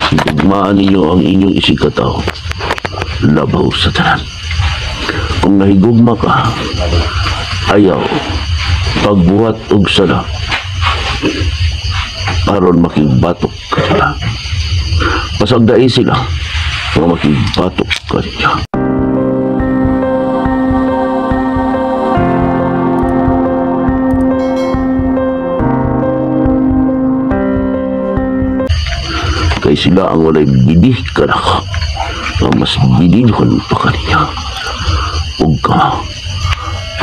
Higugmaan ninyo ang inyong isigkatawo labaw sa tanan. Kung nahigugma ka, ayaw pagbuhat og sala aron makigbatok ka nila. Pasagdai sila nga makigbatok ka niya. Kay sila ang walay bidih kanaka nga mas bidihon pa kaniya. Ug ka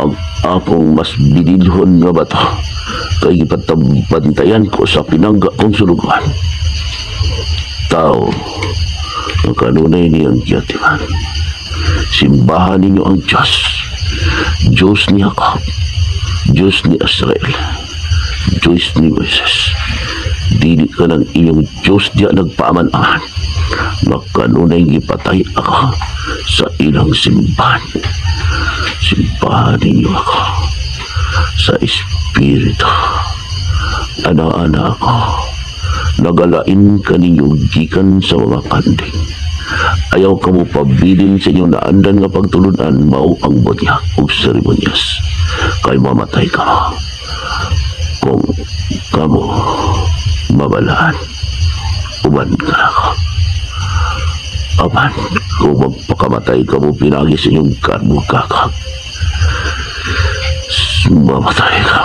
ang akong mas bidihon nga bata kay gipatambantayan ko sa pinangga kong sulugan. Tao ang kanunay niyang giatiman. Simbahan ninyo ang Diyos. Diyos ni Jacob, Diyos ni Israel, Diyos ni Moises. Dili ka ng iyong Diyos diya nagpaaman-aman nga kanunay gipatay ako sa ilang simbahan. Simbahan ninyo ako sa Espiritu. Ana-ana ako, nagalain ka ninyo gikan sa mga kanding. Ayaw ka mo pabilin sa inyong naandan nga pagtulunan mao ang bunyag ug seremonyas. Kay mamatay ka mo kung kamo mabalaan. Uban ka na ko. Apan, kung magpakamatay ka mo pinagi sa inyong karmo kakag, mamatay ka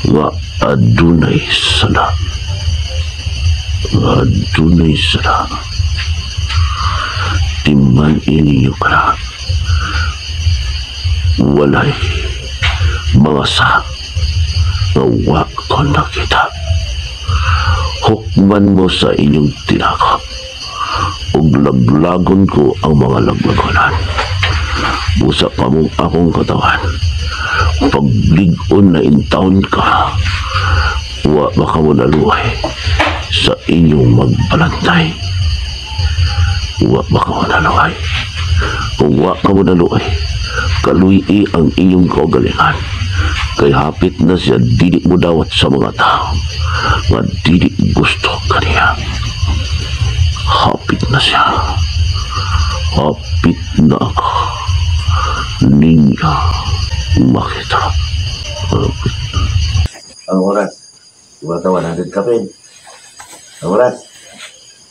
nga adunay sala. Nga adunay sala. Timan ininyo ka na. Walay mga sa nga wa ko nakita. Hukman mo sa inyong tinakop ug laglagon ko ang mga laglagonan. Busa pa mo akong katawan. Paglig-on na intawon ka, wa baka mo naluhay sa inyong magbalantay. Wa baka mo naluhay. Kung wa ka mo naluhay, kaluyi ang inyong kaugalingan. Kay hapit na siya dili mo dawat sa mga tao nga dili gusto kaniya. Hapit na siya. Hapit na ako ninyo makita. Hapit na. Ang oras, iba ka 100 kapin. Ang oras,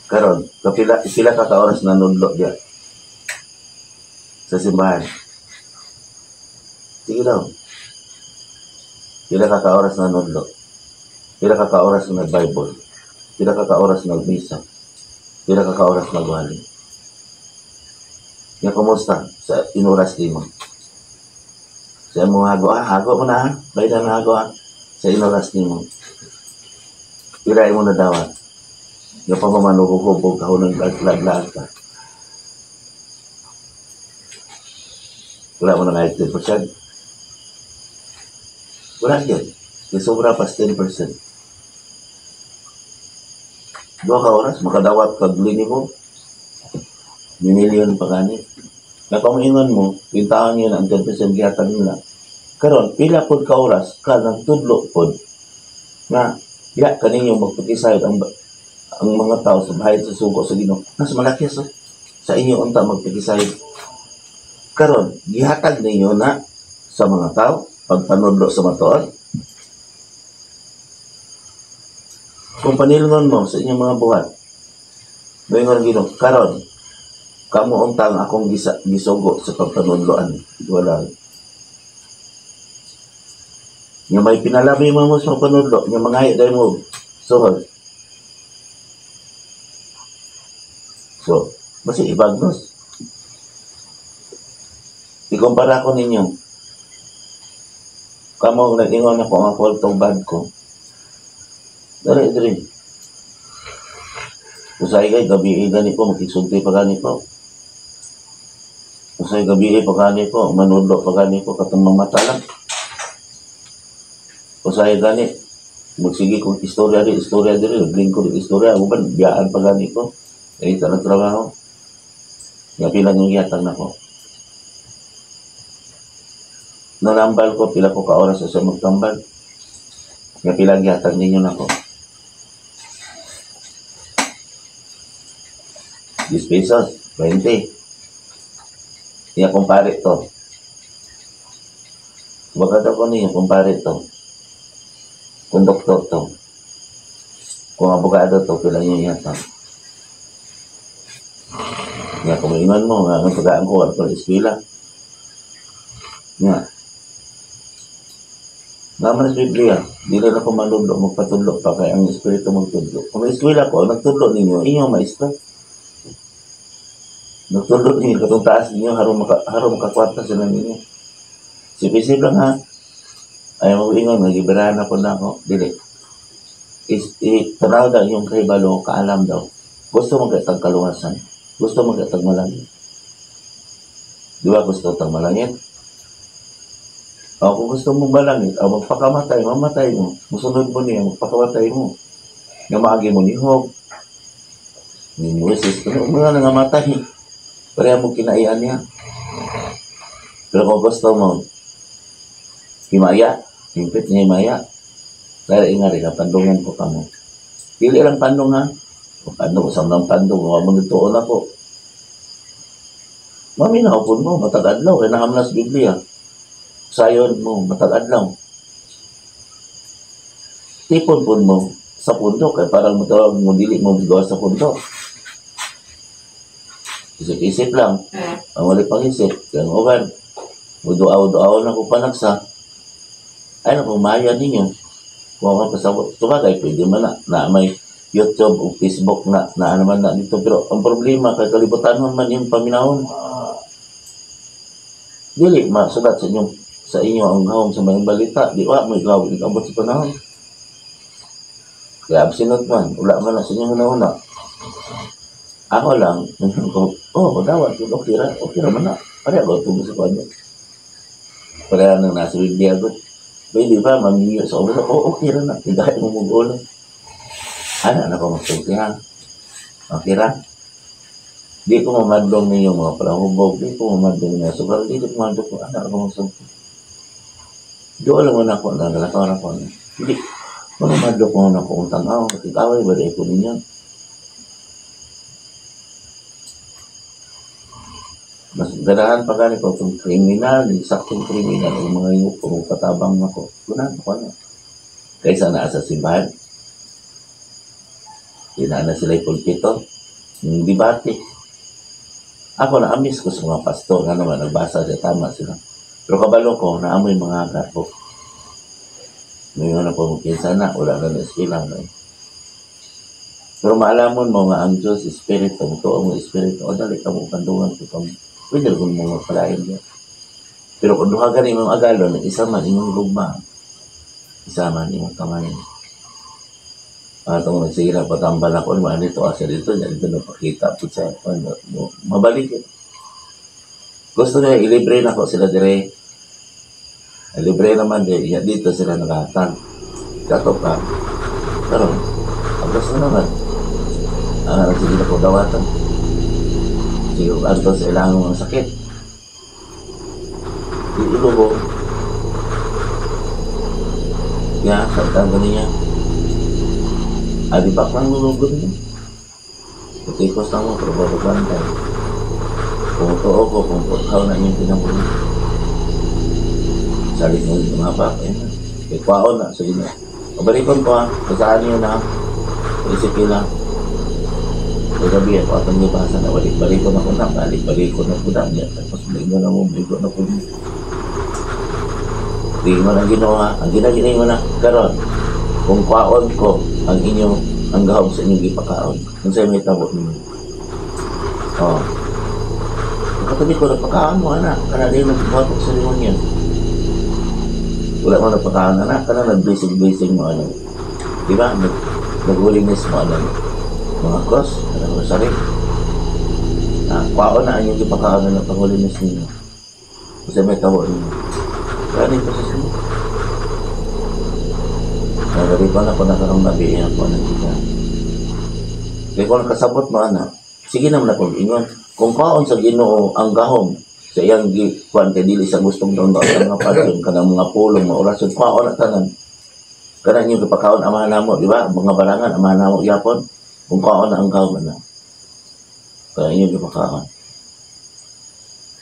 karon kapila sila ka ka oras na nudlo diya sa simbahan. Sige daw. Pila ka ka oras na nudlo. Pila ka ka oras na nag-Bible. Pila ka ka oras na nagmisa. Pila ka ka oras nagwali. Nga kumusta sa inuras nimo? Sa imong hago, hago mo na ha. Bayad na hago ha. Sa inuras nimo. Pila imo nadawat. Nga pa mamanubog-hubog ka hunang laglag ka. Wala mo na nga 10%. Wala yan. Yung sobra pas 10%. 2 ka oras, makadawat kag lini mo. Minilyon pa gani. Napamingon mo, pintahan yun ang 10% gihatag nila. Karon, pila pod ka oras ka nagtudlo pod na ya kaninyo magpakisayod ang mga tao sa bahay sa sugo sa Ginoo. Mas malaki sa inyo unta magpakisayod. Karon, gihatag ninyo na sa mga tao pagpanudlo sa matuod. Kung panilngon mo sa inyong mga buhat, moingon Ginoo, karon kamo unta ang akong gisugo sa pagpanudloan. Wala. Nga may pinalabi mo sa panudlo, nga mangayo dahil mo suhol. So, basi ibagnos. Ikumpara ko ninyo. Kamo nag-ingon ako ang ako bad ko. Dali, dali. Usay kay gabi gani ko, makisulti pa gani ko. Usay gabi pa gani ko, manudlo pa gani ko, katong mamata lang. Usay gani, magsige kong istorya di, naglingkod og istorya, uban, biyaan pa gani ko. Eh, tanang trabaho. Nga pila yung gihatag nako. Nanambal ko, pila ko ka oras sa magtambal. Nga pila gihatag ninyo nako. 10 pesos, 20. Iya kung pare to. Baka daw ko niyo kung pare to. Kung doktor to. Kung abogado to, pila niyo yata. Nga kung ingon mo, nga ang tagaan ko, wala pa eskwela. Nga. Naman sa Biblia, dili na ko manudlo, magpatudlo pa kay ang Espiritu magtudlo. Kung may eskwela ko, nagtudlo ninyo, inyong maestro. Nagtudlo ninyo, katong taas ninyo, harong makakwarta sila ninyo. Sipsip lang ha. Ay mo ingon, nagiberahan ako na ako. Dili. Tanaw daw inyong kahibalo, kaalam daw. Gusto mo kay kaluwasan. Gusto mo kay malangit. Di ba gusto tag malangit? O kung gusto mo malangit, o magpakamatay, mamatay mo. Musunod mo niya, magpakamatay mo. Nga maagi mo ni Job, ni Moises, ano, mga nangamatay. Pareha mo kinaian niya. Pero kung gusto mo, himaya, himpit niya himaya, dahil nga rin, pandungan ko kamo. Dili lang pandong ha. Kung pandong, usam lang pandong, huwag mo nituon ako. Maminaw po mo, matag adlaw, kaya nahamlas Biblia. Sayon mo, matag adlaw. Tipon po mo sa pundo, kaya parang matawag mo, dili mo gawa sa pundo. Isip-isip lang, ang wali pang isip, kaya ang uban, muduaw-duaw na ko panagsa. Ay, naku, maya ninyo. Kung ako pasabot, tumagay, pwede man na, na may YouTube o Facebook na, na ano man na dito. Pero ang problema, kay kalibutan man man yung paminahon. Dili, masulat sa inyo ang gahom sa mga balita. Di ba, may gahom, ikabot sa panahon. Kaya absinot man, wala man na sa inyong una-una. Ako lang, ko, oh, dawat, okay ra man na. Pareha ko, tungo sa kanya. Pareha nang nasa Biblia ko. Pwede ba, mamingyo sa oras, oh, okay ra na. Tigay mo mag-ulo. Ano na ko magsulti ha? Okay ra? Di ko mamadlong ninyo mga palahubog, di ko mamadlong ninyo. So, di ko mamadlong ko, ano ako magsulti. Doon lang mo na ako, nagalakaw na ako. Hindi, mamadlong ko na ako kung tanaw, tigaway ba di ko ninyo? Mas ganahan pa gani ko itong kriminal, saktong kriminal, ang mga yuko, katabang ako. Ganahan pa ko na. Kaysa naa sa simbahan, di na na sila pulpito, yung debate. Ako na-amiss ko sa mga pastor, nga naman, nagbasa siya, tama sila. Pero kabalo ko, naamoy mga agar ko. Ngayon na po, kinsa na, wala na na sila. No? Pero maalamon mo nga ang Diyos, Espiritu, mutuo mo Espiritu, o dali ka mo, kandungan ko kamo. Pwede kung mga palain niya. Pero kung duha ka imong agalon, isa man imong gugma, isa man imong kamay. Atong nagsira patambal ako, man dito asa dito, yan dito napakita po sa ano, mabalik. Gusto niya ilibre na ko sila dire. Libre naman di, yan dito sila nakatang. Kato pa. Pero, ang gusto naman, ang sige na ko dawatan. Sige, anto sa ilang mga sakit. Ilubo. Ya, kantaan ko niya. Adi ba kang lulugod niya? Putikos lang mo, pero bago bantay. Kung totoo ko, kung putaw na inyong pinabuhi. Salit mo yung mga pa, ayun na. Kaya kwaon na, sige na. Pabalikon ko ha, basahan niyo na. Isip lang. Kagabi ako atong gibasa na balik-balikon ako na, balik-balikon ako na niya. Tapos balik na mo, balik na po niya. Di mo na ginawa, ang ginagina mo na, karon kung kwaon ko ang inyong, ang gahom sa inyong gipakaon, kung sa'yo may tabo ninyo. Oh. Katabi ko, napakaon mo, anak, kana din nagbuhatok sa demonyo. Wala mo napakaon, anak, kana nag-blessing-blessing mo, ano. Di ba? Nag-holiness mo, ano. Mga cross, ano rosary. Kwaon na ang inyong gipakaon na napag-holiness ninyo. Kung sa'yo may tabo ninyo. Kaya din ko sa sunod. Nagaripan ako na karong gabi, ako nagkita. Kaya kung nakasabot mo, anak, sige naman ako, ingon, kung kaon sa Ginoo ang gahom, sa iyang kuan kay dili sa gustong taon ang mga padron, kanang mga pulong, mga orasyon, kaon na tanan. Kanang inyong gipakaon, amahan namo, di ba? Mga barangan, amahan namo, yapon. Kung kaon na ang gahom, anak. Kaya inyo gipakaon.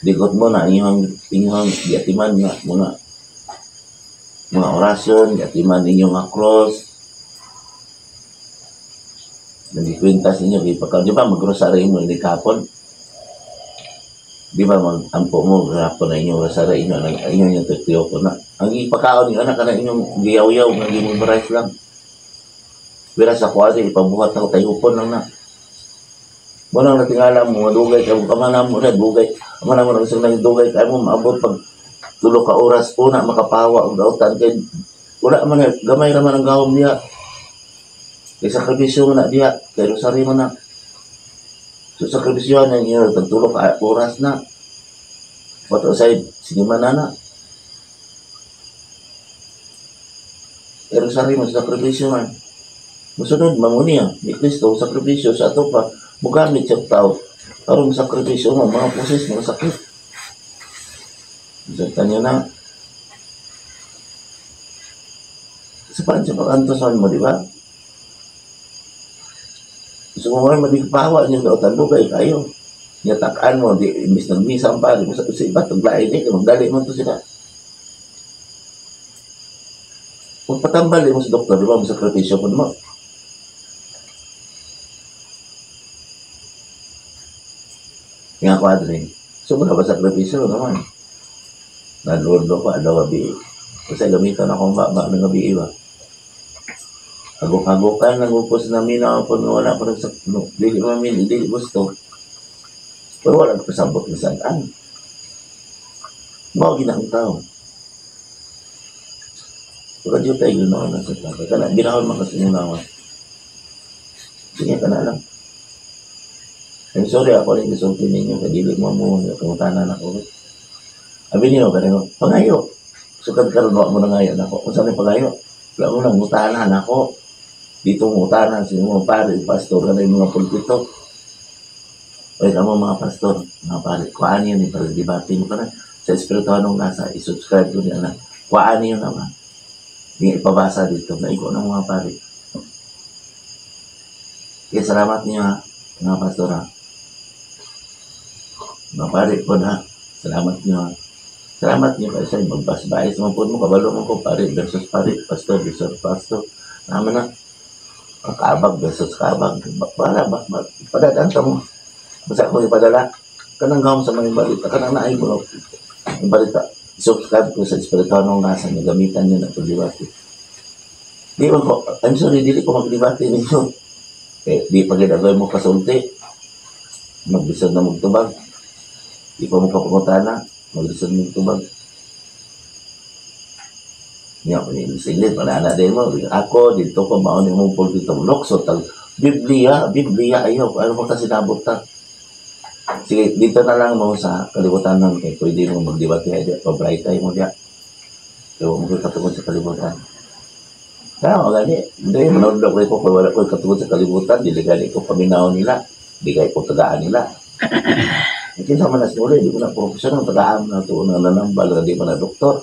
Digot mo na inyong giatiman nga mga orasyon, giatiman inyong nga cross. Nagikwintas inyo gipakaon. Di ba magrosaryo mo ini kapon? Di ba magampo mo gapon na inyong rosaryo inyo nang inyo yung tiyo ko na. Ang ipakaon ninyo anak kana inyong giyaw-yaw nga gimemorize lang. Wala sa kuwari ipabuhat ako tayupon lang na. Wala na tingala mo, madugay ka, kamana mo na, dugay. Kamana mo na, gusto na dugay ka mo, maabot pag tulo ka oras, una makapawa ang gautan. Kay, wala man na, gamay raman ang gawom niya. Kay sakripisyo mo na diya, kay rosaryo mo na. So sakripisyo na niyo, tag tulo ka oras na. Bato say, sige man na na. Kay rosaryo mo, sakripisyo man. Musunod, mamuniya, ni Kristo, sakripisyo sa ato pa. Mugamit siya tao. Aron sakripisyo mo, mga pusis, mga sakit. Masaktan niyo na. Sa paan siya pag-antosan mo, di ba? So kung ngayon madigpawa niyo, gautan lugay kayo. Niyatakaan mo, di, imbis nagmisang pa, di mo sa iba, taglain eh, magdali mo to sila. Kung patambal mo sa doktor, di ba, masakripisyo po mo. Nga ko, Adrin. So, wala ba sakripisyo naman? Nalundo ko, alaw gabi. Kasi gamitan akong baba ng gabi iba. Hagok-hagokan, nagupos na minaw po, wala pa no, dili mamin, dili gusto. Pero wala pa sabot na saan. Mao gina ang tao. Pero di tayo ginawa na sa tao. Kaya ginahon man kasi yung. Sige ka na lang. I'm sorry, ako rin gisulti ninyo, kaya dili mo mo, kangutanan ako. Abi niyo, kaya pangayo. Sukad karon wa mo na ngayon ako. Kung saan yung pangayo? Wala mo nang ngutanan ako. Dito ngutanan, sino mga pare, pastor, ano yung mga pulpito. Oy, kamo mga pastor, mga pare, kuhaan yun, para debate mo ka na. Sa Espirituhanong Gasa, isubscribe ko niya na. Kuhaan yun naman. Hindi ipabasa dito, naiko ng mga pare. Kaya salamat niyo ha, mga pastor ha. Mga pare po na, salamat niyo ha. Salamat niyo kasi magbasbais mo po mo, kabalo mo ko, pare versus pare, pastor versus pastor. Naman na, kabag versus kabag. Wala ba, padadaan ka mo. Basta ako ipadala, kanang gawin sa mga balita, kanang naay mo, yung balita. Subscribe ko sa Espirituhanong Gasa, niyo, gamitan niyo na pagdibate. Di ba ko, I'm sorry, dili ko magdibate ninyo. Eh, di pa ginagawin mo kasulti. Maglisod na magtubag. Di pa mo kapangutana, maglisod na magtubag. Niya, siglit, wala na din mo. Ako, dito ko, mauni mong pulpito. Lokso, tag, Biblia, Biblia, ayaw, ano ba kasi nabot ta? Sige, dito na lang mo sa kalibutan nun. Eh, pwede mo magdibate, ay, pabright tayo mo diya. Pero mo katungod sa kalibutan. Kaya, gani, hindi, manood ko ko, wala ko katungod sa kalibutan, dili gani ko paminaw nila, di kayo ko tagaan nila. Kinsa man na sinuli, di ko na profesional, tagaan na ito, na nanambal, di ko na doktor.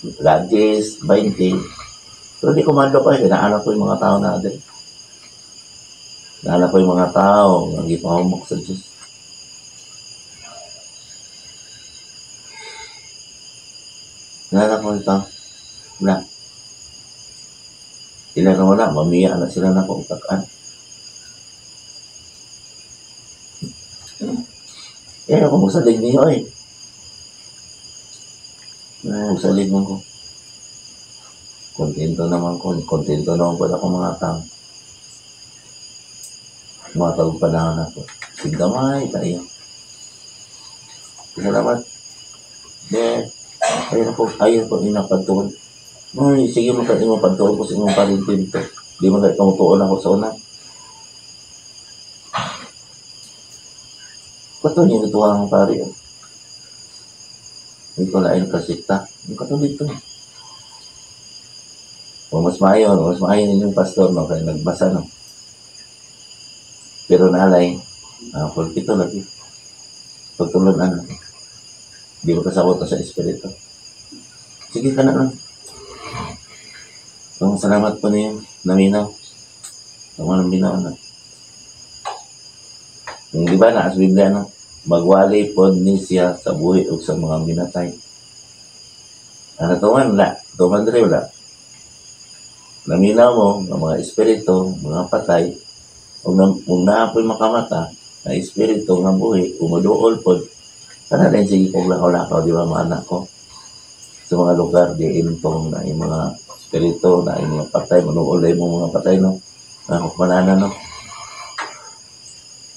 Gadgets, 20. Pero di ko mando ko, eh, kinaanak ko yung mga tao na din. Kinaanak ko yung mga tao, ang gipahumok sa Diyos. Kinaanak ko yung tao. Wala. Sila na wala, mamiya na sila na kung takaan. Eh, ako magsalig ninyo eh. Magsalig man ko. Kontento naman ko. Kontento naman ko ako mga tao. Mga tawag panahon ako. Sigdamay tayo. Salamat. Eh, ayun ako inapagtuon. Ay, sige mo kayo mapagtuon ko sa inyong parintin to. Di mo kayo tumutuon ako sa una. Kato niya natuwa ang pare. Hindi ko lain kasikta. Yung kato dito. O mas maayo yung pastor, no? Kaya nagbasa, no? Pero naalay, pulpito lagi. Pagtulad, ano? Di mo kasabot na sa espiritu. Sige ka na lang. So, salamat po niyo. Naminaw. Tama naminaw na. Di ba na sa Biblia no? Magwali pod ni siya sa buhi ug sa mga minatay. Ano tuman la? Tuman diri wala. Naminaw mo ng mga espiritu, mga patay, ug naapoy makamata na espiritu nga buhi, umuduol pod. Kana din sige kog lakaw-lakaw, di ba mga anak ko? Sa mga lugar di intong na yung mga espiritu, na yung mga patay, manuol na yung mga patay, no? Nakakmanana, no?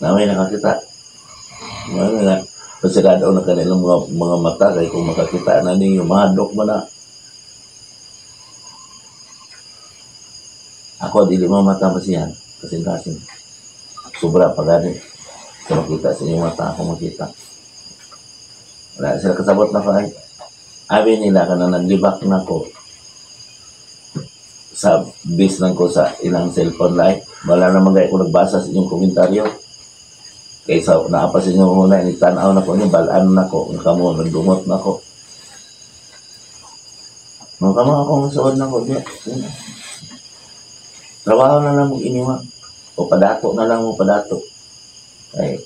Na may nakakita. Mga nga, pasirado na kanilang mga mata, kaya kung makakita na ninyo, mahadlok mo na. Ako, dili mo mata masihan, kasing-kasing. Sobra pa gani. Sa makita sa inyong mata, ako makita. Wala sila kasabot na ko ay. Abi nila ka na naglibak na ko sa bis lang ko sa ilang cellphone live. Wala naman kayo kung nagbasa sa inyong komentaryo. Kaysa naapa sa inyong una, tanaw na ko niyo, balaan na ko, kamo, nagdumot na ko. Mga kamo akong suod na ko. Trabaho na lang mong iniwa. O padato na lang mo padato. Ay,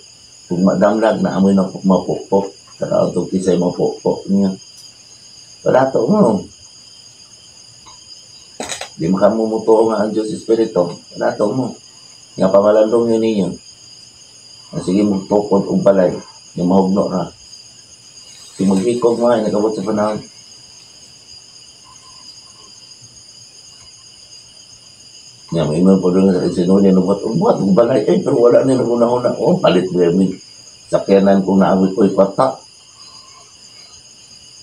kung madamlag na amoy na mapukpok, saka utog kisay mapukpok niya. Padato mo. Di makamumutuo nga ang Diyos Espiritu. Padato mo. Nga pamalandong yun ninyo. Sige mong tukod o balay. Nga mahugno ra. Sige maghikog mga inakabot sa panahon. Nga, may mga po doon sa sinuli, buhat, og balay, eh, pero wala nila una-una. Oh, palit mo yung sakyanan kung naawit ko ipata.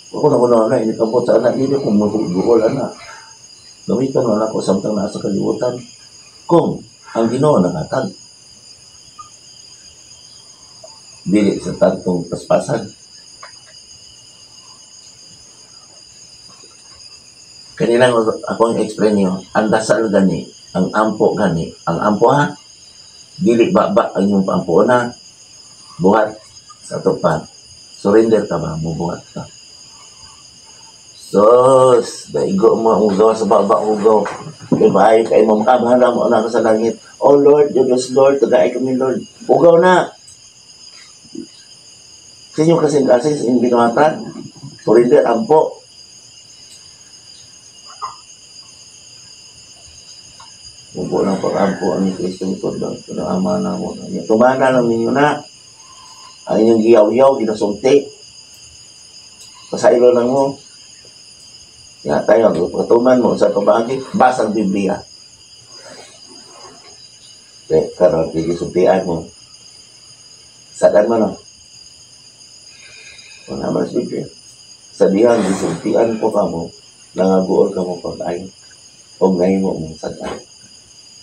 Ako na una-una, inikabot sa anak, hindi ko magugol, anak. Gamitan mo na ako samtang nasa kalibutan. Kung ang Ginoo nangatag, dili sa tantong paspasan. Kanilang ako ang explain niyo, ang dasal gani, ang ampo gani, ang ampo ha, dili ba ang inyong paampo na, buhat sa tupan, surrender ka ba, mubuhat ka. Sus, daigo mo ang ugaw sa baba ugaw. Kaya maayo kayo mamakabahala mo na sa langit. Oh Lord, Diyos Lord, tagay kami Lord. Ugaw na. Sa inyong kasing-kasing, sa inyong binuhatan, surrender, ampo. Mubo ng pag-ampo ang Kristo ito, ng ama na mo. Tumana lang ninyo na. Ang inyong giyaw-yaw, ginasulti. Pasaylo lang mo. Nga tayo, pagkatuman mo sa kabagi, basang Biblia. Kaya, karon, gigisultian mo. Sadan mo, no? Wala man sa Biblia. Sabihan, gisultian ko ka mo, nangaguol ka mo pag-ayo. O ngayon mo mong sadan.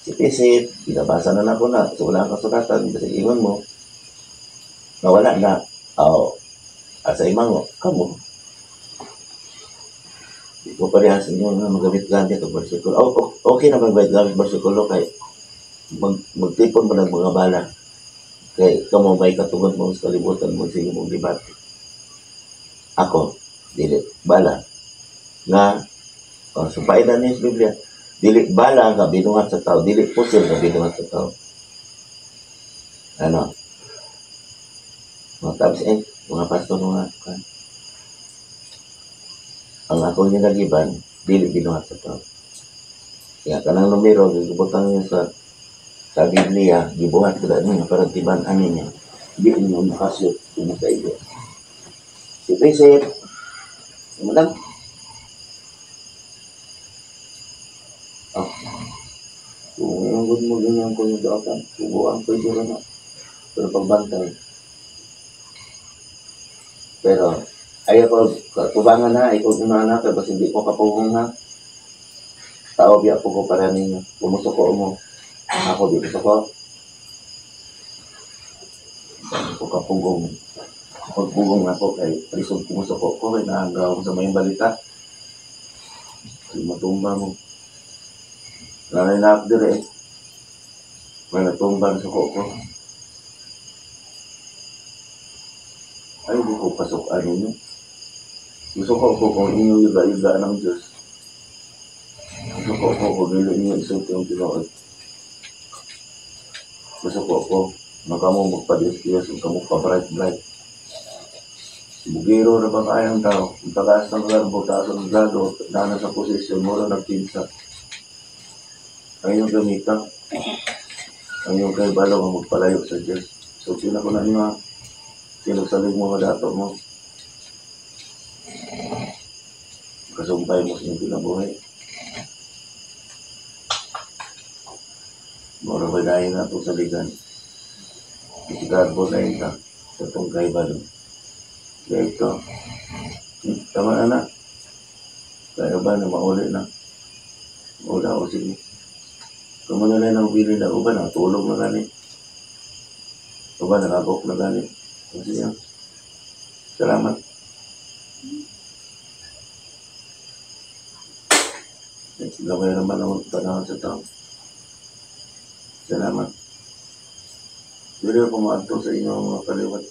Sip-isip, binabasa na na ako na. So, wala kang kasulatan, kasi ingon mo, nawala na. O, asa imango, kamo. Di ko parehas inyo nga magamit-gamit ang bersikulo. Oh, okay na magamit-gamit bersikulo kay magtipon mo ng mga bala. Kay kamo may katungod mo sa kalibutan mo sige mong debate. Ako, dili bala nga oh, sumpain na niyo sa Biblia. Dili bala nga binuhat sa tao, dili pusil nga binuhat sa tao. Ano? Mga tabs eh, mga pastor mga kan. Ang akong ginagiban, dili binuhat sa tao. Kaya kanang numero, gibutang niya sa Biblia, gibuhat ko niya para tiban-an niya. Di niyo makasyot kung sa iyo. Sip-isip. Ano lang? Ah. Kung ang good mo, ganyan ko yung daotan. Tubuan ko yung na. Pero pagbantay. Pero, ayaw ko, tubangan na, ikaw na na, pero hindi ko kapuhong na. Tao biya po ko para ninyo. Pumusuko mo. Ako, di ko. Ako kapugong. Pagpugong ako kay prisog pumusuko ko, kay naagaw ko sa mayong balita. Kay matumba mo. Nanay na ako dire eh. May natumba na suko ko. Ay, di ko pasok ano nyo. Gusto ko ko kung inyo yuga-yuga ng Diyos. Gusto ko ko kung dili inyo isulti ang tinuod. Gusto ko ko Maka mo magpadiyos-diyos, huwag ka mo pa-bright-bright. Bugiro na ba kayang tao? Ang taas ng garbo, taas ng grado, nana sa posisyon, mura nagpinsa. Ang iyong gamitan, ang iyong kahibalo ang magpalayo sa Diyos. So, sila ko na niyo, sinagsalig mo nga dato mo. Kasumpay mo sa iyong kinabuhi. Mura ba dahil na ito sa ligan? Isigarbo na yun ta, sa itong kahibalo. Kaya ito, tama na na. Kaya ba na mauli na? Maula ako, sige. Kung na lang ang bili na, uba, nakatulog na gani. Uba, nakabok na gani. Sige. Salamat. Gamay naman ang panahon sa tao. Salamat. Dili ako maadto sa inyong mga kaliwat.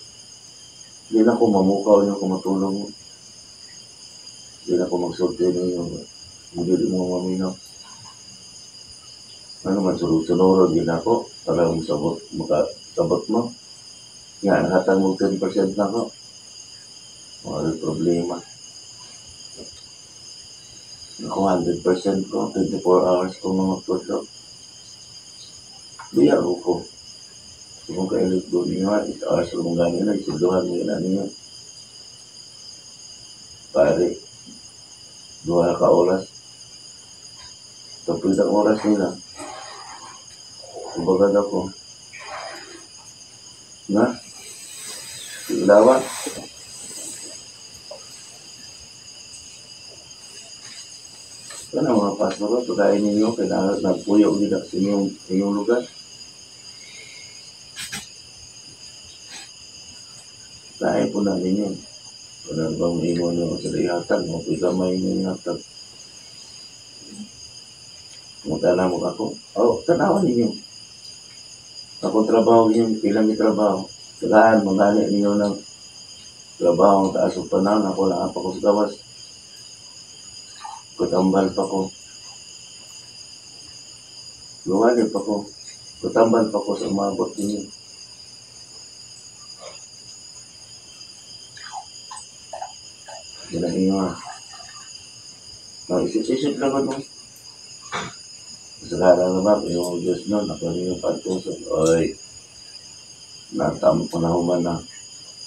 Hindi na ako mamukaw niyo kung matulong mo. Hindi na ako magsulti ninyo. Hindi mo maminaw. Ano man, sunod-sunod din ako para masabot, makasabot mo. Nga, nakatang mo 10% na ako. Wala problema. Ako 100% ko, 24 hours ko mga tutlo. Biya ko. Kung kailig doon ninyo, 8 hours ko mong gano'n na, isilduhan mo yun ninyo. Pare, 2 ka oras. Tapos ang oras nila. Kumbaga ako. Na? Ilawan. Kana mga pastor ko, pagkain ninyo, kailangan nagpuyo nila sa inyong lugar. Kain po na ninyo. Wala bang ingon nyo sa ihatag, mapigamay ninyo ihatag. Mutana mo ako. Oh, tanawan ninyo. Akong trabaho ninyo, ilang trabaho. Tagaan, mangani ninyo ng trabaho ang taas ng panahon. Ako lang pa ko sa gawas. Kutambal pa ko. Luwali pa ko. Kutambal pa ko sa umabot ninyo. Yan ang inyo ha. Isip-isip lang ako. Sagara naman, yung Diyos nun, ako yung pagtusok. Oy, natam ko na human na.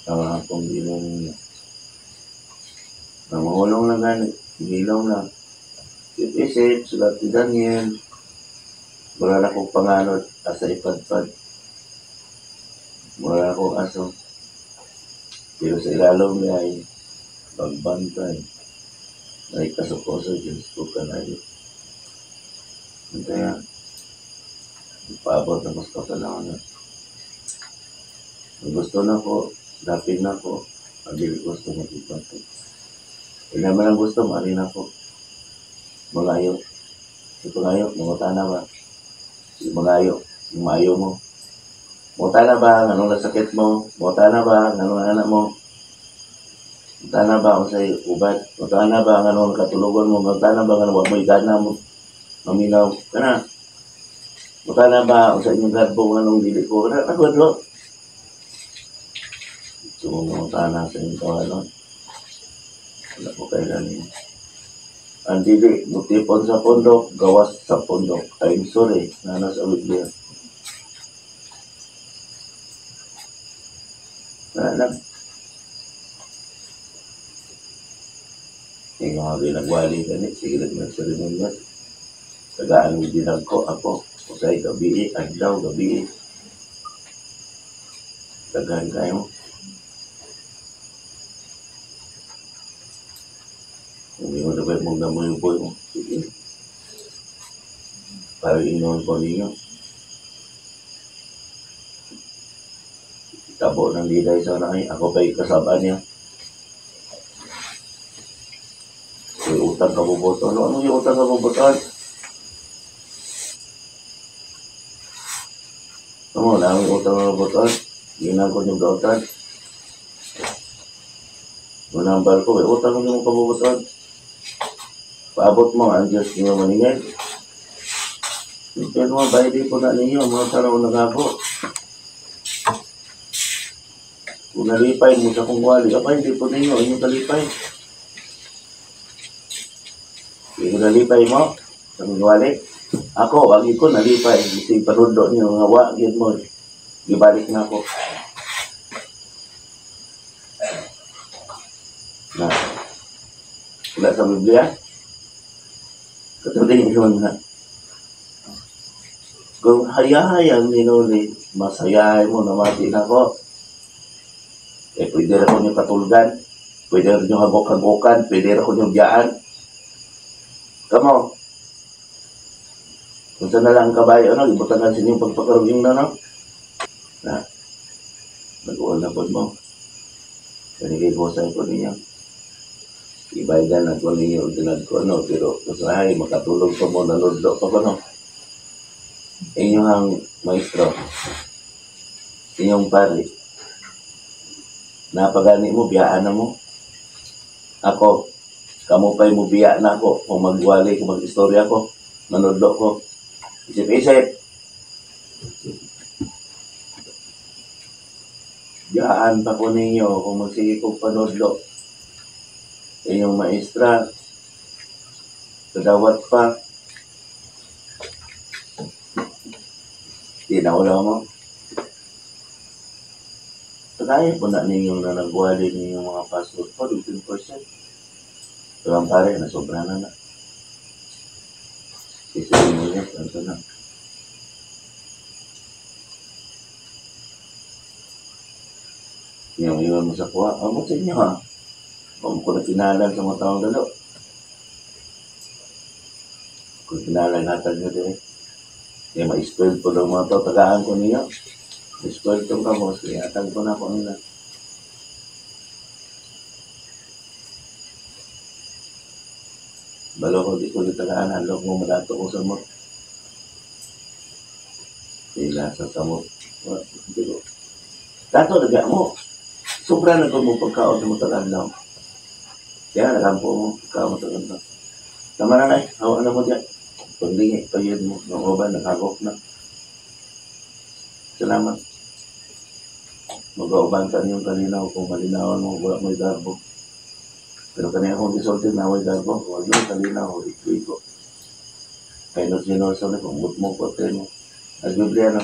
Tama akong ginong namahulong na gani, ginilong na. Isip-isip, sulat ni Daniel. Wala na akong panganod, asa ipadpad. Wala akong aso. Pero sa ilalong niya ay pagbantay. Ay kasuko sa Diyos ko kanayo. Kaya, ipaabot na gusto ka na ako na. Ang gusto na ko, dapin na ko, ang dili gusto magipatay. Kaya naman ang gusto, maari na ko. Malayo. Ito ngayo, mangutana ba? Malayo, mayo mo. Mangutana ba, anong nasakit mo? Mangutana ba, anong anak mo? Mangutana ba, kung sa'yo ubad? Mangutana ba, anong katulugon mo? Mangutana ba, anong wag mo igana mo? Maminaw, kana. Mangutana ba, kung sa inyong garbo, anong dili ko? Kana, tagod lo. Ito mo mangutana sa inyong tawanon. Wala ko kailan niyo. Ang dili, mutipon sa pondok, gawas sa pondok. I'm sorry, na nasa Biblia. Wala lang. Yung mga ginagwali ka ni, sige lang ng seremonyas. Tagaan yung ginagko ako. Usay gabi, adlaw gabi. Tagaan kayo. Hindi mo na ba yung mo yung boy mo? Sige. Para inon ko ninyo. Tabo ng liday sa nanay. Ako ba'y kasabaan niya? May utang ka buboton. Ano yung utang ka buboton? Ano na ang utang ka buboton? Ginang ko yung gautan. Unang barko, may utang ko yung kabuboton. Paabot mo ang Diyos niyo maningil. Pero mga baydi po na ninyo, mga taraw na gabo. Kung nalipay mo sa kong wali, abay, hindi po ninyo, inyong kalipay. Hindi ko nalipay mo sa kong wali. Ako, wagi ko nalipay. Kasi panundo niyo, nga wagin mo. Ibalik na ako. Na, wala sa Biblia? Katuloy yun na. Kung hayahayang ninuli, masayahay mo, namati na ako. Eh, pwede rin ko nyo katulgan, pwede rin nyo hagok-hagokan, pwede rin ko nyo biyaan. Kamo, kung saan na lang ang kabayo, ano, ibutan na sa inyong pagpakaruging na, no? Na, nag-uwan na po mo. Kanigay ko sa ko ninyo. Ibaydan na ko ninyo, dinag ko, ano, pero usahay, makatulog pa mo, naludlo pa ko, no? Inyong maestro, inyong pari, napagani mo, biyaan na mo. Ako, kamo pa'y mo biya na ako. Kung magwali, kung mag-istorya ko, manudlo ko. Isip-isip. Biyaan pa ko ninyo kung magsige kong panudlo. Inyong maestra, kadawat pa. Di na wala mo. Kaya po na ninyong na nagwali ninyong mga pastor po, 15%. Pero ang pare, nasobra na na. Isipin mo niya, tanto na. Yung iwan mo sa kuha, amot sa inyo ha. Huwag ko na kinalan sa mga taong dalo. Kung kinalan, hatag nyo din. Kaya ma-spoil po daw mga tao, tagaan ko ninyo. Spoil itong kamos, kaya hatag ko na ako nila. Balo ko, di ko nitagaan, halok mo, malato ko sa samot. Sila sa samot. Dato, nagaya mo. Sobra na ko mo pagkaon sa matagal lang. Kaya, nagampo mo, pagkaon matagal lang. Tama na na eh, hawa na mo dyan. Paglingi, payod mo, nung uban, nakagok na. Salamat. Mag-auban ka niyong kalinaw kung malinawan mo, wala mo'y garbo. Pero kanina akong gisulti na away garbo, huwag yung kalinaw, iko-iko. Kaya nung sinorso na, kung mo, kote mo. At Biblia na.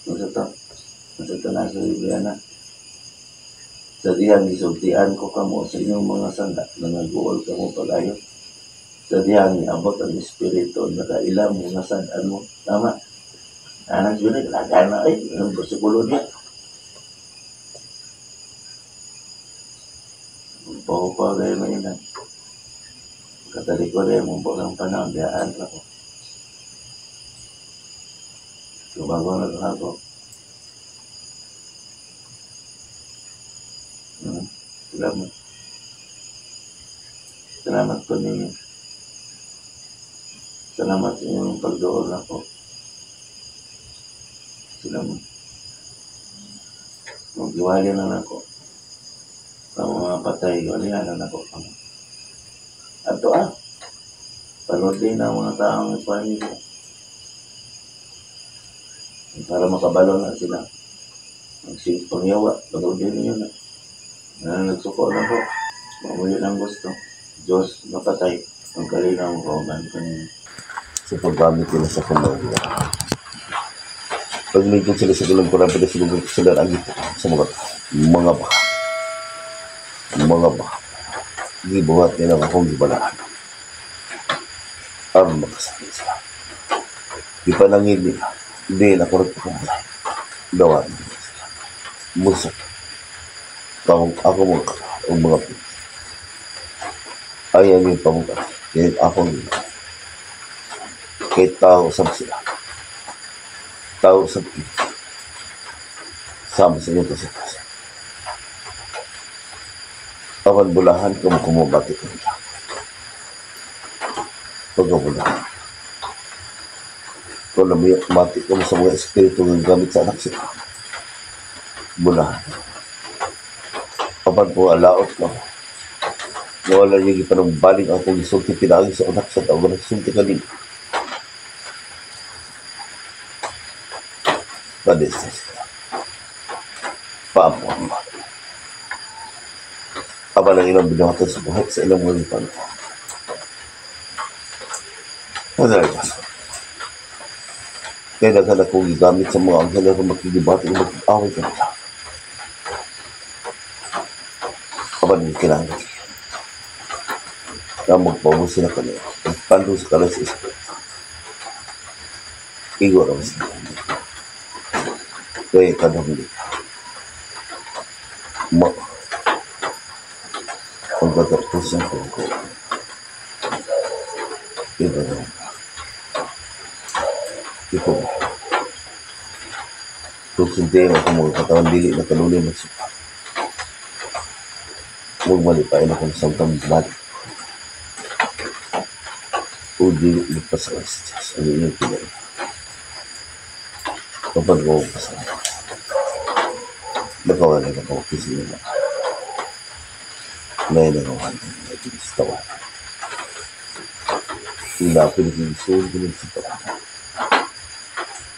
Nasa to? Nasa to na sa Biblia na. Sa dihang gisultian ko kamo sa inyong mga sala na nag-uol kamo pag-ayo. Sa dihang niabot ang espiritu, nakailam mo, nasadaan mo. Tama. Anak siguro, kalagaan na eh. Anong bersikulo niya? Pahupaw tayo may ina. Katalikod ay mong bagang panahon, biyaan ka ko. Lumago na ako. Salamat. Salamat po ninyo. Salamat sa inyong pagdoon ako. Salamat. Maghiwalay na ako. Sa mga patay, wala na ako. Ato ah, panood din ang mga taong ipanin ko. Para makabalo na sila. Magsipangyawa, panood din ninyo na. Nagsuko na po. Mamuli ng gusto. Diyos napatay. Ang kalinaw ang kauban ko ninyo. Sa paggamit nila sa kulong. Paglingkod sila sa kulong, kurang pala sila sila ang ito sa mga baka. Mga baka. Gibuhat nila akong gibalaan. Ang makasakit sila. Ipanangin nila. Hindi na kurang pakamalay. Gawa nila sila. Musak. Kamong ako mga ang mga pili. Ayan yung pamukha. Yan akong ginawa. Kay tao sab sila. Tao sab ito. Sama sa inyo kasi. Awan bulahan kung kumubati ko nila. Pagkabulahan. Kung mati ko sa mga espiritu ng gamit sa anak sila. Bulahan. Apan po alaot ko. Nawala niya ipanong baling ang kong isulti pinagi sa anak sa tao. Nagsulti kanina. Padesta sila. Apan ang ilang binuhatan sa buhay sa ilang mga gipanto. Ano na Diyos? Kaya daghan akong gigamit sa mga anghel aron makigibati o makig-away kanila. Apan hindi kinahanglan na magpaubos sila kanila. Magpando sa kalan sa Espiritu. Igo raw sila. Kaya kanang hindi. Ma ang katapusan ko ko. Iba na. Iko. Kung sintihin ako mga katawan dili na kanuli magsuka. Magmalipain akong samtang balik. O dili magpasakay sa Diyos ang inyong pinag. Kapag ko pasakay. Nakawala na ako kasi nila. May nakawan na ginastawan. Ila pinagigisuon ko ng sitawan.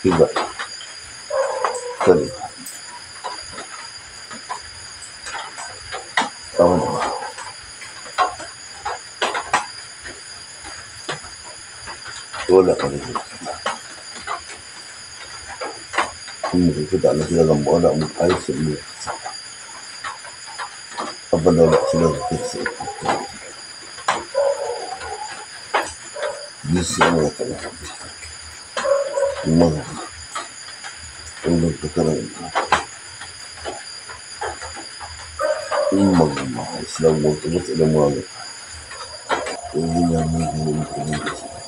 Iba. Kaliwa. Tama na ba? Wala pa rin. Kung makikita na sila ng wala mo ay sa iyo. Kapanala sila sa ito. Gisi ang mga talaga. Mga unang kakaraan. Magmahal sila magtulot sa ilang mga hindi na magiging sila.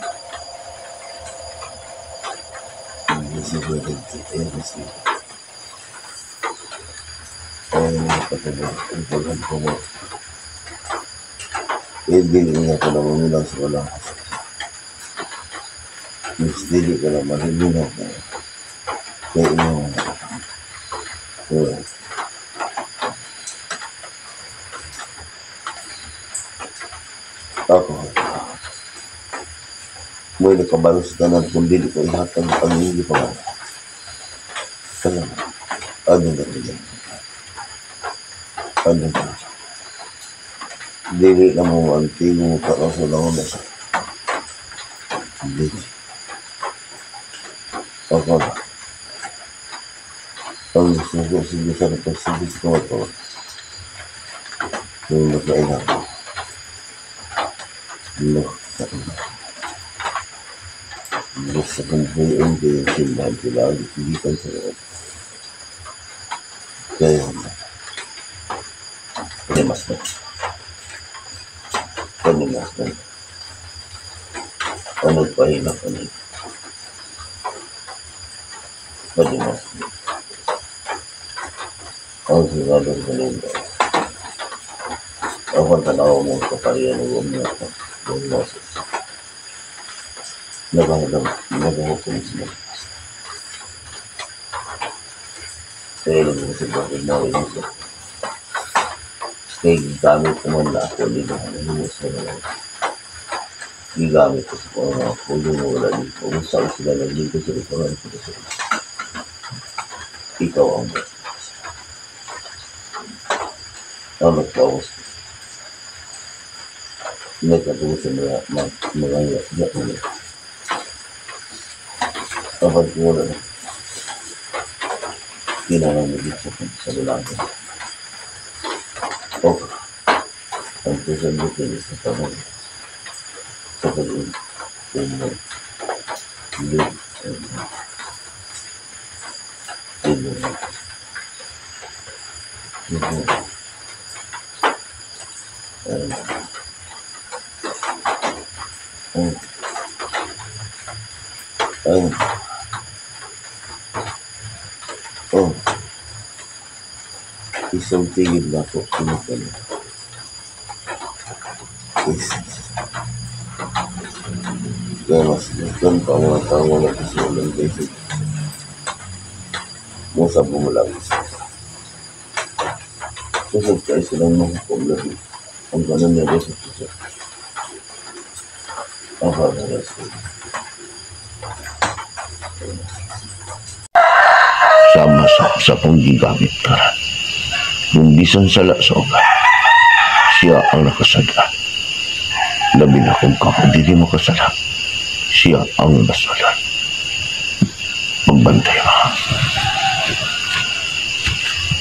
Hindi sila nagtitira sila. Ay mga patubang ang paghantungo. Hindi nga ko naman sa walang kasama. Mas dili ka naman, hindi na ako. Kaya ino ko. Ako. May nakabalo sa tanan kung dili ko ihatag ang iyong pangalan. Kaya, ano na rin? Ano na? Dili na mo ang tingo mo para sa langon na siya. Dili. Ako na. Ang sugo sige sa pagsigis ko ito. Yung nakailan ko. Basta kung buong kayo simbahan sila, gigitan sa loob. Kaya na. Kaya mas na. Kaya mas na. Ano pa hila ka na. Kaya mas na. Ang sinabang kanina. Ako ang tanaw mo kapariyan ng mga ng Moses. Naghahukom sila. Kaya lang mo sa bakit na rin siya. Kaya gigamit ko man na ako nila. Ano sa mga gigamit ko sa mga pulo mo wala dito. Kung saan sila naglingkod sa likuran ko sa ikaw ang Diyos. Ang nagpawas ko. Nagkatuwa sa mga mga kapag wala na kailangan mo dito sa lalaki. O ang pusan mo kayo sa tanong sa pag-umay Oh, isang tigil na po pinagkala. Kaya mas ganito ang mga tao wala kasi walang basic. Musa bumulang isa. Susod kayo silang mahukom labi. Ang ganun niya sa puso. Ang ganun sama sa akong gigamit karon. Kung bisan sala sa uban, Siya ang nakasala. Labi na kung kamo dili makasala, siya ang basolan. Magbantay mo.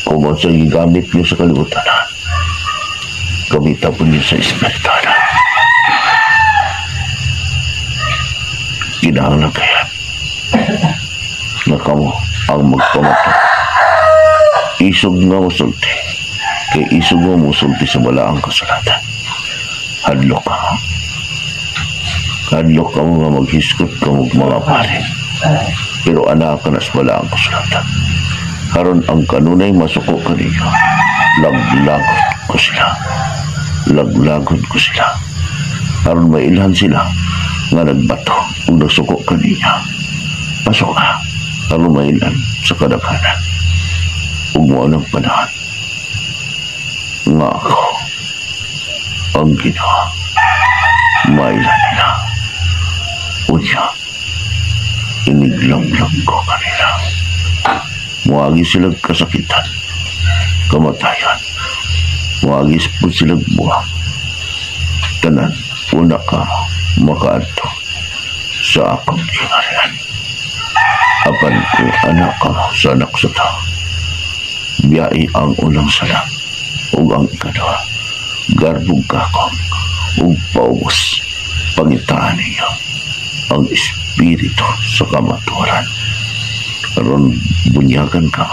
Kung sa gigamit niyo sa kalibutan, gamitan po niyo sa espiritual. Kinahanglan kaya na kamo ang magpamato. Isog nga musulti, kay isog nga musulti sa balaang kasulatan. Hadlok ka mo. Hadlok ka mo nga maghiskot ka mo mga pare. Pero anak ka na sa balaang kasulatan. Karon ang kanunay masuko kaniyo. Laglagot ko sila. Laglagot ko sila. Karon mailhan sila nga nagbato ug nagsuko kaniya. Pasok ka. Karon mailhan sa kadaghanan. Ug mao nang panahon nga ako ang Ginoo. Mailhan nila. Unya, iniglanglang ko kanila. Muagi silang kasakitan, kamatayan. Muagi po silang buwang. Tanan, una ka makaadto sa akong gingharian. Apan ko anak ka sa anak sa tao. Biyai ang unang sala ug ang ikaduha. Garbog ka ko ug paubos. Pangitaan ninyo ang espiritu sa kamatuoran. Aron bunyagan ka,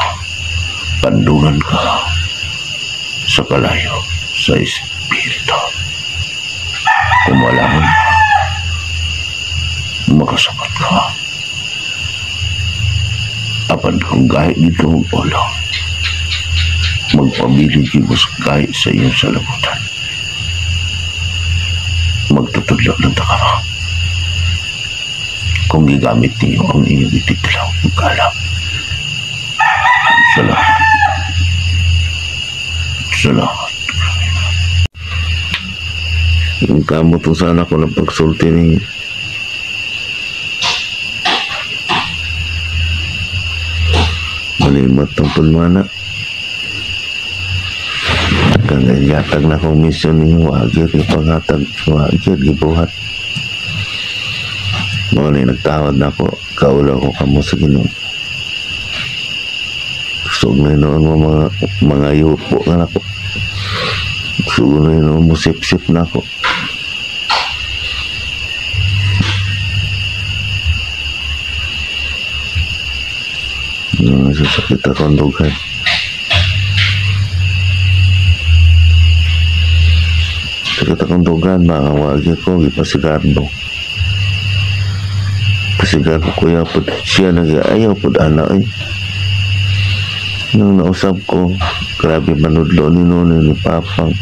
pandungan ka sa kalayo sa espiritu. Kung wala makasakot ka. Apan kung gahit dito ang ulo, magpabilin mo sa gahit sa iyong salabutan. Magtutudlo ng takama. Kung gigamit niyo ang inyong ititlaw, magkalam. Salamat. Salamat. Yung kamot sana ko ng pagsulti ninyo. Malimat ang pulmana. Kang yatag na kong misyon ninyo, wagir, ipanghatag, wagir, gibuhat. Noon ay nagtawad na ako, kaulaw ko kamo sa Ginoo. Sug na noon mo mga yupo na ako. Sug na noon mo sip-sip na ako. Nasasakit ako ang dughan. Sakit akong dughan, makawagi ko, ipasigarbo. Pasigarbo kuya po, siya nag-ayaw po anak eh. Nung nausap ko, grabe manudlo ni Nono ni Papang.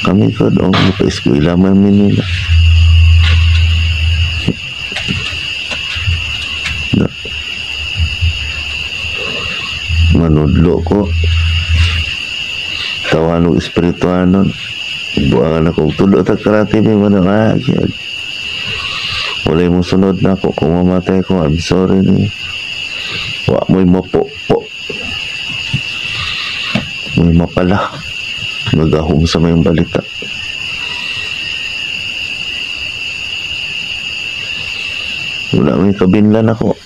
Kami ko doon, pa-eskwela man nila. Manudlo ko. Tawanog espirituanon. Buangan ako, tulo ta karate may manangag. Walay mo sunod na ako. Kung mamatay ko, I'm sorry ni. Wa mo'y mapo-po. Mo'y mapala. Nagahom sa mayong balita. Wala may kabinlan ako.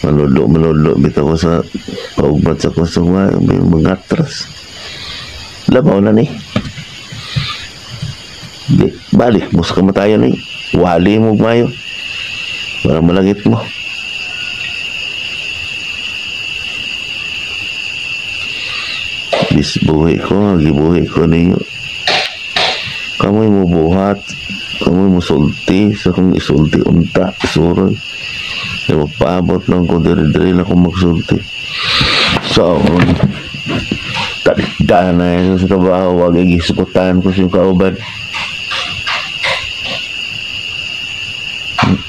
Manudlo, manudlo. Bitaw ko sa paugmat sa kusong may mga atras. Labaw na ni. Di, balik mo sa kamatayan ni. Wali mo mayo. Para malagit mo. Bisbuhi ko, gibuhi ko ninyo. Kamoy mo buhat, kamoy mo sulti, sa kong isulti unta, isuroy. Kaya magpaabot lang ko, diri-diri lang akong magsulti. So, talikdaan na yun sa trabaho, wag igisukutan ko siyang kauban.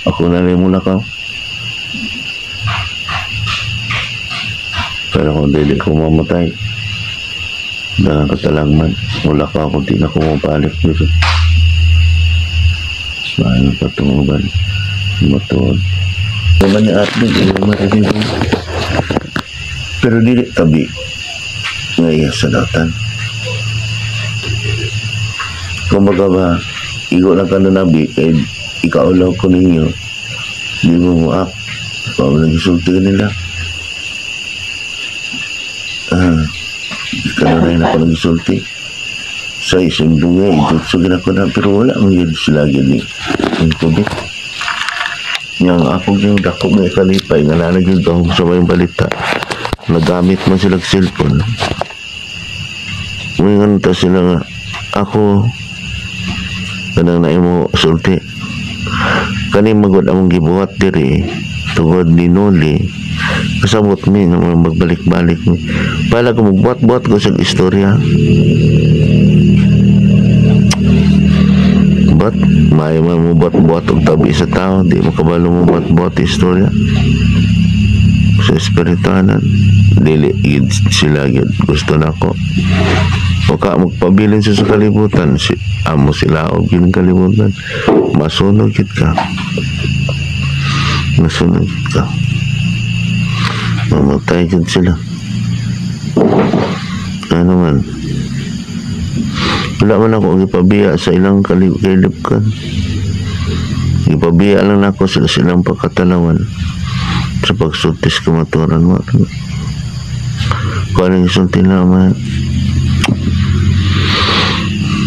Ako na rin muna ka. Pero kung dili ko mamatay, dahil katalangman, wala ka ako, di na ko mabalik dito. Sayang patunguban, matuod. Naman niya atlo, di naman rin. Pero dili tabi, ngaya sa datan. Kumbaga ba, igo lang ka na nabi, kay ikaulaw ko ninyo, di mo muak. Pao lang isulti nila. Kanunay na ko nag-isulti. Sa isang bunga, itutsugin ako na, pero wala man yun sila gini. Ang tubig. Yang ako yung dako may kalipay, nga nalagyan ko sa may balita. Nagamit man sila cellphone. Ngayon ta sila nga, ako, kanang naimo sulti. Kani magod among gibuhat diri, tungod ni Noli, kasabot mi nga mga magbalik-balik mi. Pala ko magbuhat-buhat ko sa istorya. But may man mo buhat-buhat og tabi sa tao, di mo kabalo mo buhat-buhat istorya. Sa espirituanan, dili gid sila gid gusto nako. Waka magpabilin sa kalibutan, si amo sila og gid kalibutan. Masunog gid ka. Masunog gid ka. Mamatay gid sila. Ano man. Wala man ako gipabiya sa ilang kalibkan. Gipabiya lang ako sila silang pagkatalawan sa pagsultis kamaturan mo. Kung anong isulti naman.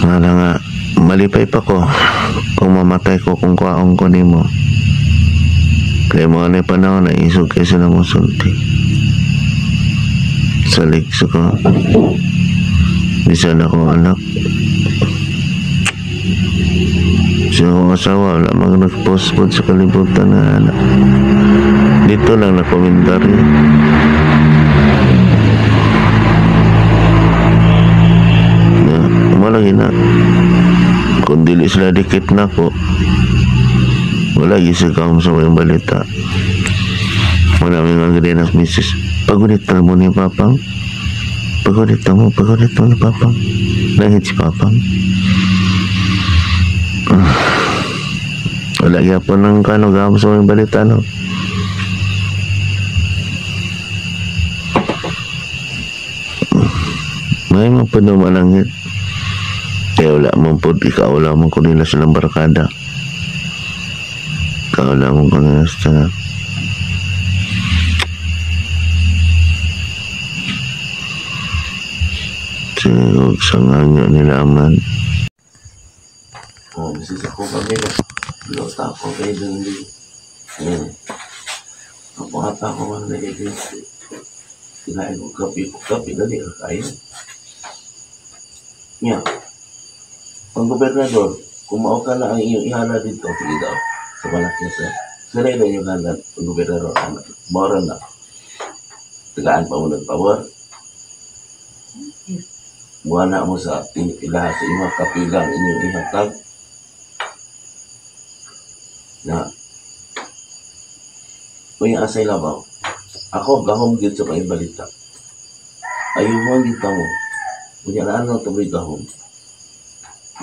Wala nga, malipay pa ko kung mamatay ko kung kuwaon ko nimo. Kaya mga na panahon na isog kaysa na mo sulti. Salig sa ko. Bisan ako anak. Sa akong asawa, wala mang nag-post po sa kalibutan na anak. Dito lang na komentaryo. Na, malagi na. Kung dili sila dikit na ko, wala gisig ako sa mga balita. Wala may mga ganyan ng misis. Pagunit na mo ni Papang. Pagunit na mo ni Papang. Nangit si Papang. Wala gyapon ng kano gamo sa mga balita, no? May mga po naman ang hit. Kaya wala man po, ikaw wala man ko nila silang barkada. Ikaw wala man ko nila silang. Sige, sangan nyo nila man. Oh, misis ako kami. Lota ako kayo dun. Ako ata ako man nagiging. Kinain ko kape. Kape, dali ka kayo. Nya, ang gobernador, kung mao ka na ang iyong ihala dito, sige daw, sa malaki sa, sila na yung hala, ang gobernador, anak, mora na. Tagaan pa mo ng pabor. Buwana mo sa ilaha sa imong kapilang inyong ihatag. Na, uy, asay labaw. Ako, gahom gid sa paibalita. Ayuhan gid ta mo. Unya na ano tuloy gahom.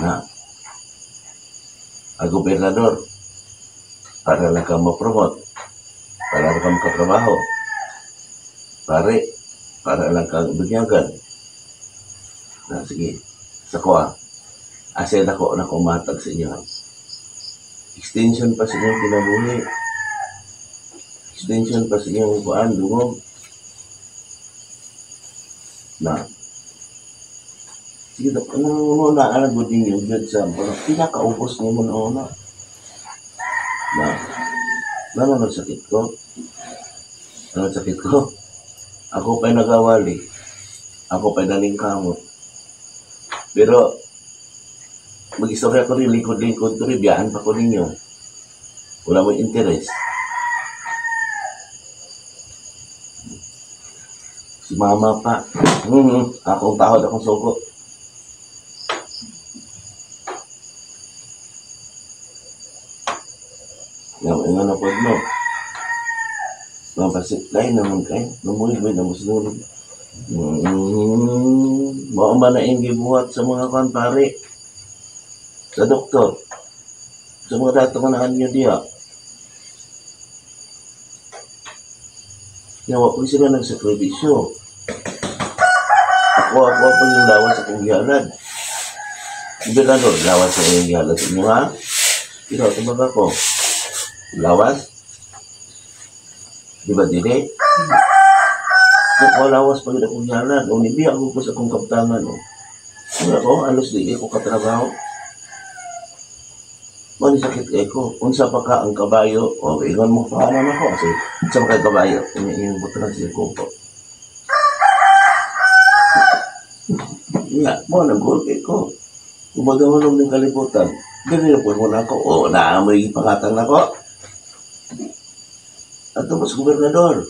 Na, ang gobernador, para lang ka ma-promote, para lang ka makatrabaho, pare, para lang kang bunyagan. Na, sige, sa kuha, asay na ko na kumatag sa inyo. Extension pa sa inyong kinabuhi. Extension pa sa inyong kuan, dungog. Na, sige, ano na, alam mo din yung judge sa pinakaubos niyo mo na una. Na, ano nagsakit ko? Ano nagsakit ko? Ako pa'y nagawali. Ako pa'y nalingkamot. Pero, mag-istorya ko rin, lingkod-lingkod ko rin, biyaan pa ko ninyo. Wala mo interest. Si mama pa. Akong tahod, akong sugo. Nga na po, no? Mapasit, lain naman kayo. Namuhin, namusunod. Mao man na yung gibuhat sa mga kan, pare. Sa doktor. Sa mga dato nga naan nyo diya. Kaya wa po sila nagsakripisyo. Ako pa yung lawas sa kong gihalad. Gobernador, lawas sa iyong gihalas inyo ha? Ikaw, tumbaga ko. Lawas? Di ba dili? Kung lawas pag akong gihalan, o nibiya ako ko sa akong kaptangan. O. Wala ko, alos di ko katrabaho. Mani sakit kay ko. Unsa pa ka ang kabayo? O, ingon mo pangalan ako. Kasi, unsa pa ka kabayo? Ingon mo tanang siya ko po. Nga, mo nang-goal kay ko. Kumagawalong ng kalibutan. Ganyan po mo na ako. O, naamoy pangatang na ko. At mas gobernador.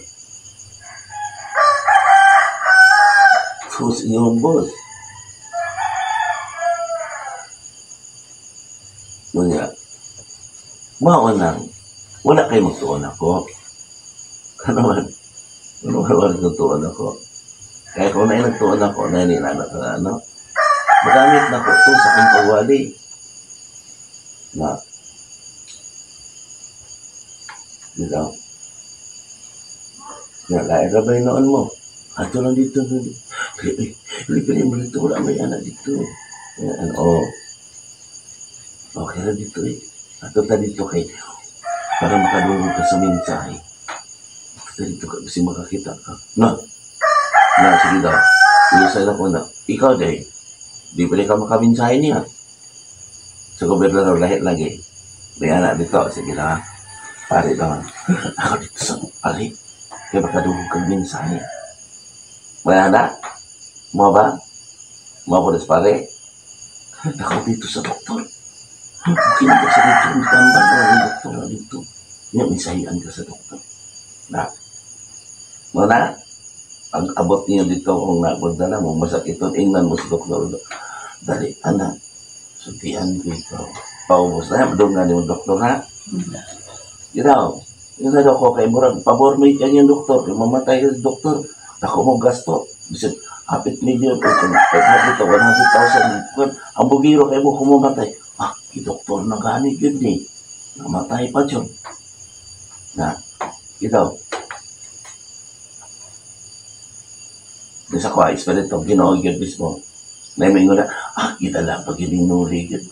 Sus, inyong boss. Ngunya, maunang, wala kayo magtuon ako. Ano man, ano man wala nagtuon ako. Kaya kung na nagtuon ako, na nilana ka na, ano? Magamit na ko ito sa akong pagwali. Na, dito. Nga, lain ra ba yung noon mo? Ato lang dito. Libre mo dito, wala may anak dito. Ano, oh. Okay na dito eh. Ato ta dito kay para makadungog ka sa mensahe. Ato dito ka kasi makakita ka. Na, na, sige daw. Ilusay na ko na. Ikaw day, di pa rin ka makaminsahe niya. Sa gobernador, lahi lagi. May anak dito, sige na. Pare naman. Ako dito sa pare. Kaya makadungog kang mensahe. May anak? Mo ba? Mo ko sa pare? Ako dito sa doktor. Okay na sa dito, ang tambal na ang doktor na dito. Nga, minsahian ka sa doktor. Na, muna, ang abot niyo dito kung napunta na mo, masakit ito, ingnan mo sa doktor. Dali, anak, sutian ko ikaw. Paubos na, doon nga ni mo doktor, ha? You know, yung sa ko kay murag, pabor mo yung kanyang doktor, kung mamatay ka sa doktor, ako mo gasto. Bisan, hapit milyon, o kung 500,000, 100,000, ang bugiro kayo mo kumamatay. Ah, doktor na gani yun eh. Namatay pa yun. Na, ito. Sa kwa, espiritu, Ginoo yun mismo. Na may na, ah, kita lang pag ininuri yun.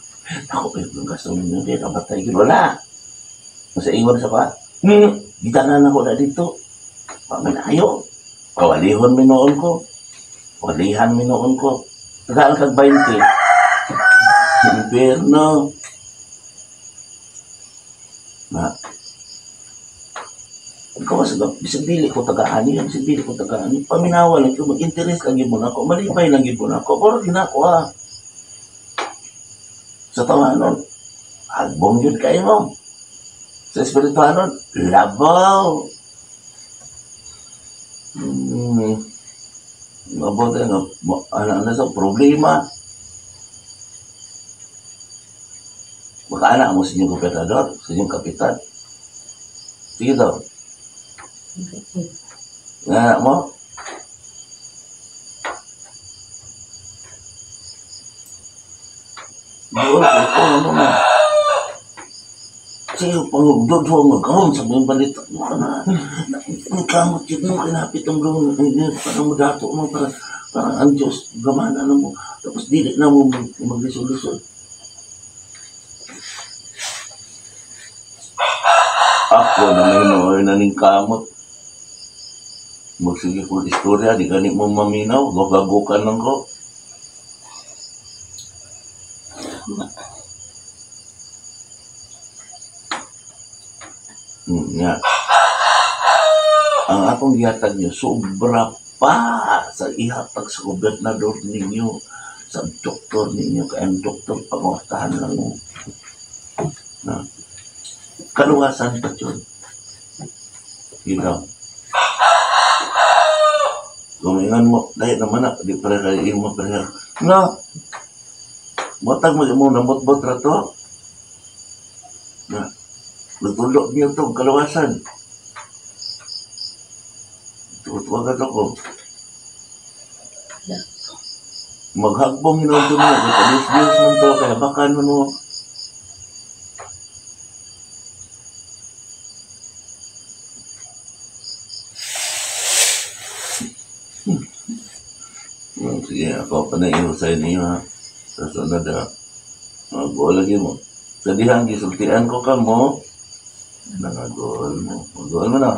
Ako, pero kung gasto ninyo, hindi, namatay yun. Wala. Masa ingon sa kwa, kita na ako na dito. Pamanayo. Kawalihon minuon ko. Walihan minuon ko. Tagaan kag 20. Impierno. Na. Ikaw sa bisag dili ko tagaan niya, bisag dili ko tagaan niya. Paminawa lang ko, mag-interest lang gyud mo nako, malipay lang gyud mo nako. Pero ginako ha. Sa tawanon, hagbong gyud kayo mo. Sa espirituanon, labaw. Mabuti nga, ano sa problema. Makaana mo sa inyong gobernador, sa inyong kapitan. Sige daw. Nga mo? Doon, ito, ano na. Sige, pangugdod mo, magkaroon sa mga balita. Mukha na, nagkamot yun mo, kinapit ang gawin, parang mo dato mo, parang ang Diyos, gamana na mo. Tapos dili na mo maglisod-lisod. Ako na may nooy na ning kamot. Magsige kong istorya, di gani mo maminaw, gagagukan lang ko. Nga. Ang akong gihatag niyo, sobra pa sa ihatag sa gobernador ninyo, sa doktor ninyo, kaya ang doktor pangustahan lang mo. Na. Kaluwasan pa yun. Ikaw. Gumingan mo, dahil naman na, di pala kayo mo pala. No! Matag mo mo nambot-bot ra to. Na. Nagtulog niyo to, kaluwasan. Tutuwagan ako. Maghagbong hinood mo, kaya man to, kaya bakan mo. Sige, ako pa na iyo sa inyo ha. Sa sunod ha. Magol lagi mo. Sa dihang gisultian ko kamo, nangagol mo. Magol mo na.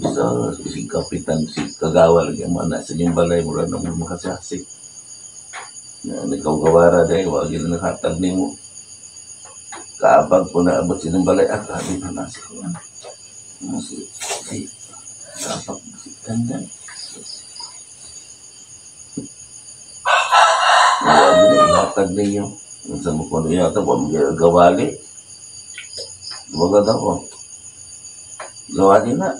Sa si kapitan, si kagawa lagi mo anak sa inyong balay, mura na mo makasasi. Na nagkawgawara dahil, wag yun nakatag nimo. Kaabag po na abot sa inyong balay, ah, kabi na nasa ko. Ano, si, kaabag, si Dandan. Wag yun na ihatag ninyo. Unsa mo kuno ihatag, wag mo gawali. Wag daw. Gawali na.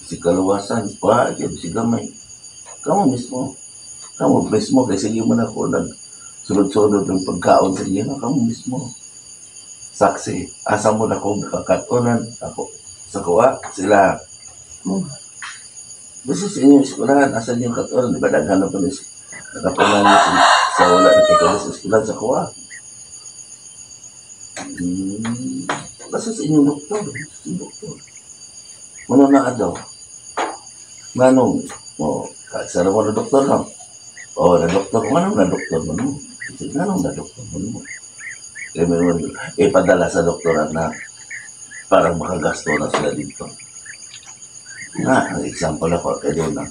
Si kaluwasan, pa, si gamay. Kamu mismo. Kamu mismo, kasi sige mo na ako nagsunod-sunod ng pagkaon sa inyo. Kamu mismo. Saksi, asa mo na akong nakakatunan. Ako, sa kuwa, sila. Basta sa inyong eskwelahan, asa niyo katunan? Di ba daghan na po ni nakatunan niyo sa wala nakatunan sa eskwelahan sa kuwa? Basta sa inyong doktor. Sa inyong doktor. Muna na daw. Nganong, oh, kasara mo na doktor, no? Oh, na doktor, nganong na doktor mo, no? Nganong na doktor mo, no? Eh, meron, eh, padala sa doktor na parang makagasto na sila dito. Nga, ang example ako, kay doon na,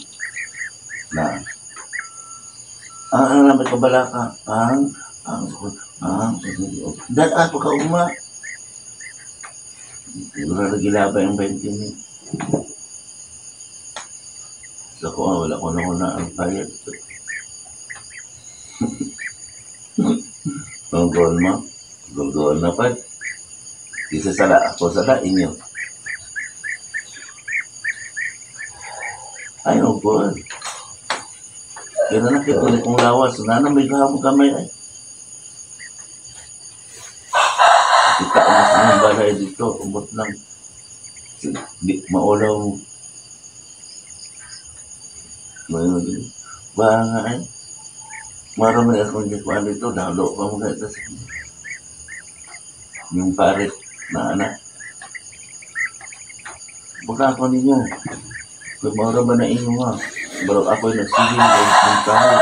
na, ang may kabala ka, ang, dahil pagkaugma, siguro nagilabay ang 20 mil. Sa ko, wala ko na na ang bayad. Ang goal mo, goal na pa. Isa sala, ako sala inyo. Ay, oh, goal. Kaya na nakita ulit kong lawas. Nana, may gahamong kamay ay. Kita mo sa mga balay dito. Umot lang. Di, maulaw. Ba nga ay. Marami akong gikuan dito. Dalo pa mo kayo. Yung parit na anak. Baka ako ninyo. Kung maura ba na inyo nga? Pero ako'y nagsiging ng tao.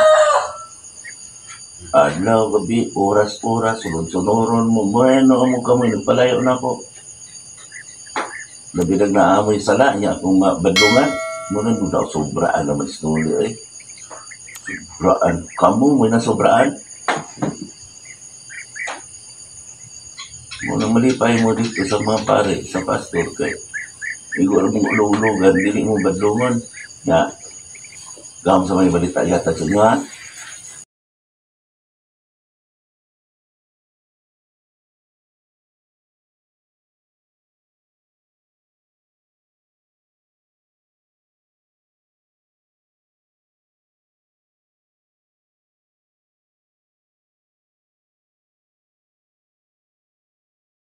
Adlaw, gabi, oras-oras, sunod-sunoron mo. Bueno, mo kami, nagpalayo na ako. Nabinag na amoy sala niya akong mabadungan. Muna doon daw, sobraan naman sinuli eh. Sobraan. Kamu, may nasobraan. Muna malipay mo dito sa mga pare, sa pastor kay. Igor mong ululugan, dili mo badlungan. Nga, gam sa may balita yata sa inyo ha.